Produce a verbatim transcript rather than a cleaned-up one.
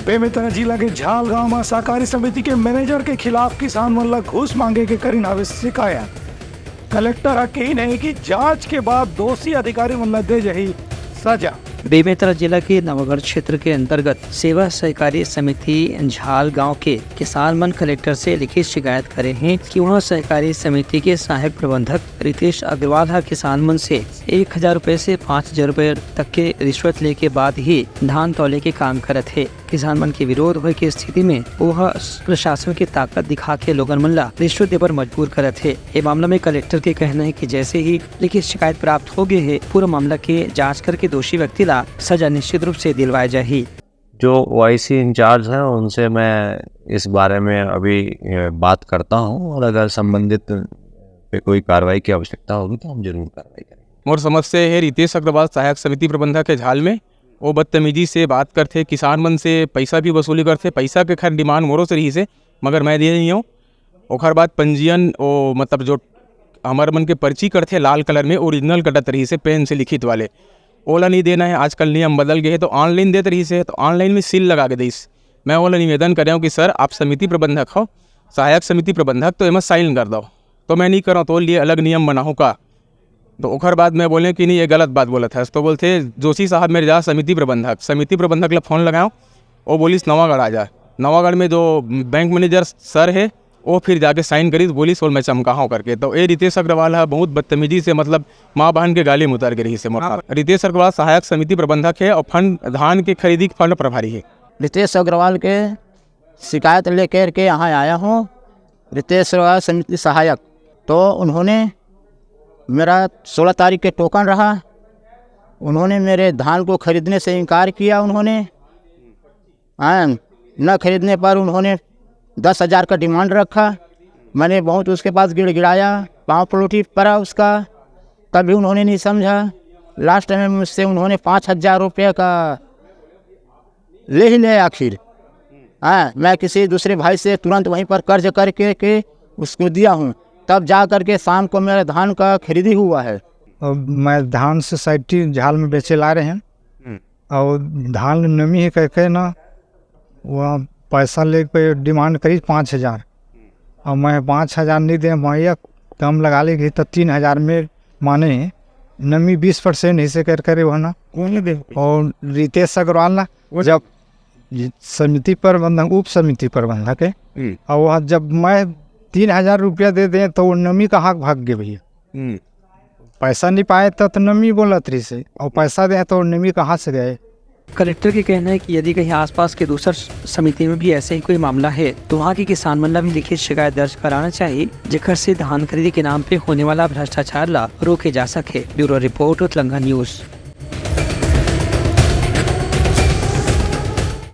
बेमेतरा जिला के झाल गांव म सहकारी समिति के मैनेजर के खिलाफ किसान मन ला घूस मांगे के करिन हवे शिकायत। कलेक्टर ह कहिन हे कि जांच के बाद दोषी अधिकारी मन ला दे जाही सजा। बेमेतरा जिला के नवागढ़ क्षेत्र के अंतर्गत सेवा सहकारी समिति झाल गांव के किसान मन कलेक्टर से लिखित शिकायत करे हें कि उहां सहकारी समिति के सहायक प्रबंधक रितेश अग्रवाल ह किसान मन से एक हजार रुपए से पाँच हजार रुपए तक के रिश्वत लेके बाद ही धान तौले के काम करत हे। किसान मन के विरोध होए के स्थिति में ओह प्रशासन के ताकत दिखा के लोगन मन ला रिश्वत दे बर मजबूर करत हे। ए मामला में कलेक्टर के कहना हे कि जैसे ही लिखित शिकायत प्राप्त हो गे हे, पूरा मामला के जांच करके दोषी व्यक्ति ला सजा निश्चित रूप से दिलवाए जाही। जो वाईसी इंचार्ज हैं, उनसे मैं इस बारे में अभी, अ, बात करता हूँ और अगर संबंधित पे कोई कार्रवाई की आवश्यकता होगी, तो हम जरूर कार्रवाई करेंगे। मोर समझ से हे रितेश अग्रवाल, सहायक समिति प्रबंधक हे झाल में, वो बदतमीजी से बात करथे, किसान मन से पैसा भी वसूली करथे। पैसा के खैर डिमांड मोरो से रहिस हे, मगर मैं दे नइ हौं। ओखर बाद पंजीयन, ओ मतलब जो हमर मन के पर्ची कटथे लाल कलर में, ओरिजिनल कटत रहिस हे पेन से लिखित वाले, ओला नइ देना हे। आजकल नियम बदल गे हे, तो ऑनलाइन देत रहिस हे, तो ऑनलाइन में सील लगा के देइस। मैं ओला निवेदन करे हौं कि सर, आप समिति प्रबंधक हो, सहायक समिति प्रबंधक, तो एमा साइन कर दो। तो मैं नइ करौं, तो लिए अलग नियम बनाहूँ का? तो ओखर बाद मैं बोलें कि नहीं, ये गलत बात बोलत हस। तो बोलथे, "जोशी साहब मेरे जा समिति प्रबंधक।" समिति प्रबंधक ला फोन लगाएंव, वो बोलिस, "नवागढ़ आ जा।" नवागढ़ में जो बैंक मैनेजर सर हे, वो फिर जाके साइन करिस, बोलिस, "बोल, मैं चमकाहूँ," करके। तो ए रितेश अग्रवाल ह बहुत बदतमीजी से, मतलब, माँ बहन के गाली में उतर के रहिस हे मोर। हाँ। रितेश अग्रवाल सहायक समिति प्रबंधक हे और फंड, धान के खरीदी के फंड प्रभारी हे। रितेश अग्रवाल के शिकायत लेकर के यहाँ आया हूँ, रितेश अग्रवाल समिति सहायक। तो उन्होंने, मेरा सोलह तारीख के टोकन रहा, उन्होंने मेरे धान को खरीदने से इनकार किया। उन्होंने, हाँ, न खरीदने पर उन्होंने दस हज़ार का डिमांड रखा। मैंने बहुत उसके पास गिड़गिड़ाया, पाँव पलोटी पड़ा उसका, तब भी उन्होंने नहीं समझा। लास्ट में मुझसे उन्होंने पाँच हज़ार रुपये का ले ही ले आखिर। हाँ, मैं किसी दूसरे भाई से तुरंत वहीं पर कर्ज करके के उसको दिया हूँ, तब जा करके शाम को मेरा धान का खरीदी हुआ है। अब मैं धान सोसाइटी झाल में बेचे ला रहे हैं, हम्म। और धान नमी है कह के ना, वह पैसा लेके डिमांड करी पाँच हज़ार, और मैं पाँच हज़ार नहीं दे भैया, कम लगा लेगी तो तीन हज़ार में माने नमी बीस परसेंट हिस्से कर करे वह ना। कौन दे? और रितेश अग्रवाल ना, वो जब समिति प्रबंधक, उप समिति प्रबंधक है, हम्म। और वह जब मैं तीन हज़ार रुपया दे दें तो वो नमी कहाँ भाग गए भैया? हम्म। पैसा नहीं पाए तो, तो नमी बोलत रहिस हे, और पैसा दे तो नमी कहाँ से गए? कलेक्टर के कहना है कि यदि कहीं आसपास के दूसर समिति में भी ऐसे ही कोई मामला है, तो वहाँ के किसान मन ला भी लिखित शिकायत दर्ज कराना चाहिए, जेकर से धान खरीदी के नाम पे होने वाला भ्रष्टाचार ला रोके जा सके। Bureau report, Utlangha news.